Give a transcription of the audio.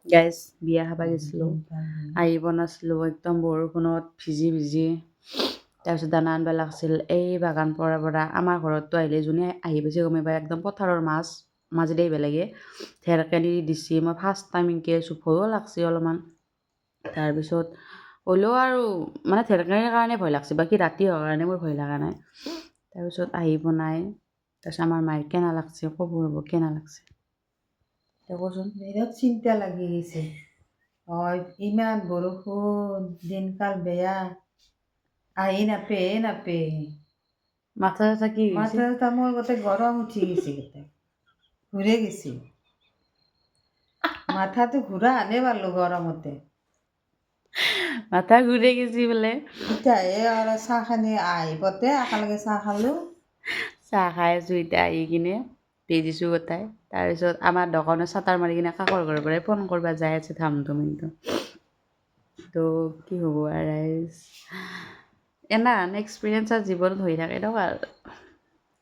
Guys, বিয়া খাব গৈছিলোঁ, আহিব নাছিলোঁ, একদম বৰষুণত ভিজি ভিজি। তাৰপিছত দানা আনবা লাগছিল এই বাগান পৰা। আমাৰ ঘৰততো আহিলে যোনে আহি পাইছে গমেই পায়, একদম পথাৰৰ মাজেদি আহিব লাগে। ঢেৰকেনি দিছি, মই ফাৰ্ষ্ট টাইম এনেকৈ আহিছোঁ, ভয়ো লাগছি অলপমান। তাৰপিছত হ'লেও আৰু মানে ঢেৰকেনিৰ কাৰণে ভয় লাগছে, বাকী ৰাতি হোৱাৰ কাৰণে মোৰ ভয় লগা নাই। তাৰপিছত আহি বনাই, তাৰপিছত আমাৰ মায়েৰ কেনা লাগছে, ক'ব ৰ'ব কেনা লাগছে, কচোন। বিৰাট চিন্তা লাগি গৈছে। হয়, ইমান বৰষুণ, দিনকাল বেয়া, আহি নাপে নাপে। মাথা চাথা কি হৈছে? মাথা চাথা মোৰ গোটেই গৰম উঠি গৈছে, গোটেই ঘূৰে গৈছে মাথাটো, ঘূৰা আনে পালো গৰমতে। মাথা ঘূৰে গেছি বোলে। এতিয়া এই আৰু চাহখিনি আহি পতে একেলগে চাহ খালোঁ। চাহ খাই আছোঁ এতিয়া আহি কিনে, ভিজিছোঁ গোটাই। তাৰপিছত আমাৰ দোকানত চাটাৰ মাৰি কিনে কাষৰ ঘৰৰ পৰাই ফোন কৰিব যাই আছে ধাম ধুম। কিন্তু তো কি হ'ব আৰু ৰাইজ, এনাহান এক্সপিৰিয়েঞ্চ আৰু জীৱনত হৈ থাকে দিয়ক আৰু।